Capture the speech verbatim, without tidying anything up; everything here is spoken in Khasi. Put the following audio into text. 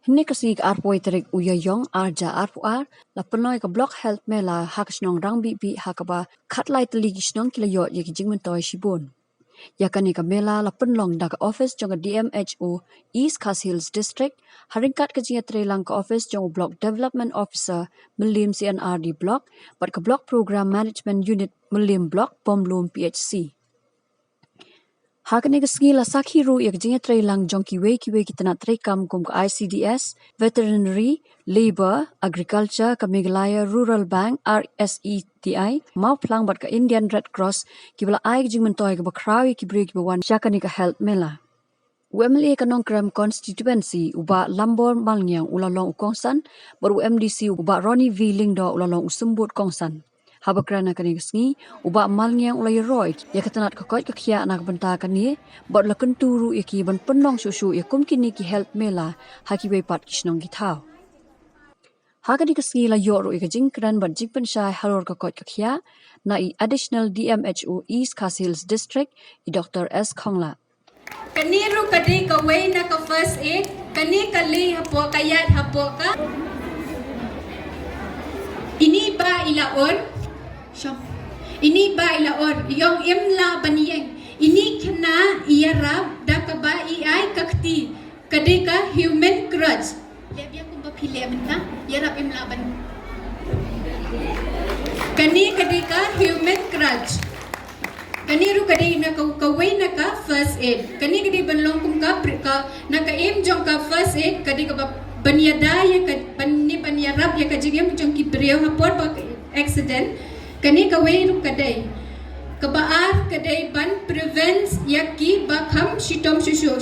Kane ka sngi ka arphew tarik u Ïaïong arhajar arphew ar la pynlong ïa ka Block Health Mela ha ka shnong Rangbibi ha kaba khatlai tylli ki shnong ki la ïoh ïa ki jingmyntoi shibun. Ïa kane ka mela la pynlong da ka office jong ka D M H O East Khasi Hills District, ha ryngkat ka jingïatreilang ka office jong u Block Development Officer Mylliem C and R D Block bad ka Block Program Management Unit Mylliem Block, Pomlum P H C. Ha kane ka sngi la sakhi ruh ïa ka jingïatreilang jong kiwei kiwei ki tnat treikam kum ka I C D S, Veterinary, Labour, Agriculture, ka Meghalaya Rural Bank, R S E D I, Mawphlang bad ka Indian Red Cross, kiba la ai ka jingmyntoi kaba khraw ïa ki briew kiba wan sha kane ka Health Mela. U M L A ka Nongkrem Constituency u Bah Lambor Malngiang u la long u kongsan, bad u M D C u Bah Ronnie V Lyngdoh u la long u symbud kongsan. Haba kren ha kane ka sngi, u Bah Malngiang u la ïaroh ïa ka tnat ka koit ka khiah na ka bynta kane, bad u la kyntu ruh ïa ki ban pynlong shuh shuh ïa kum kine ki Health Mela ha kiwei pat ki shnong ki thaw. Ha kane ka sngi la ïoh ruh ïa ka jingkren bad jingpynshai halor ka koit ka khiah na i Additional D M H O East Khasi Hills District, i Doctor S Khongla. Kane ruh ka dei kawei na ka first aid, kane ka lei hapoh ka ïaid hapoh ka. Ini ba i la or. Shong. Ini ba i la or, i ong im lah ban ïeng. Ini khynnah i ïarap da kaba i ai ka kti. Ka dei ka human crutch. Leh biang kumba phi leh mynta, ïarap im lah ban. Kane ka dei ka human crutch. Kane ruh ka dei na ka, kawei na ka first aid. Kane ka dei ban long kum ka pri-, ka, na ka aim jong ka first aid, ka dei kaba ban ïada ïa ka, ban ne ban ïarap ïa ka jingim jong ki briew ha por ba ka accident. Kane kawei ruh ka dei. Kaba ar ka dei ban prevent ïa kiba kham shitom shuh shuh.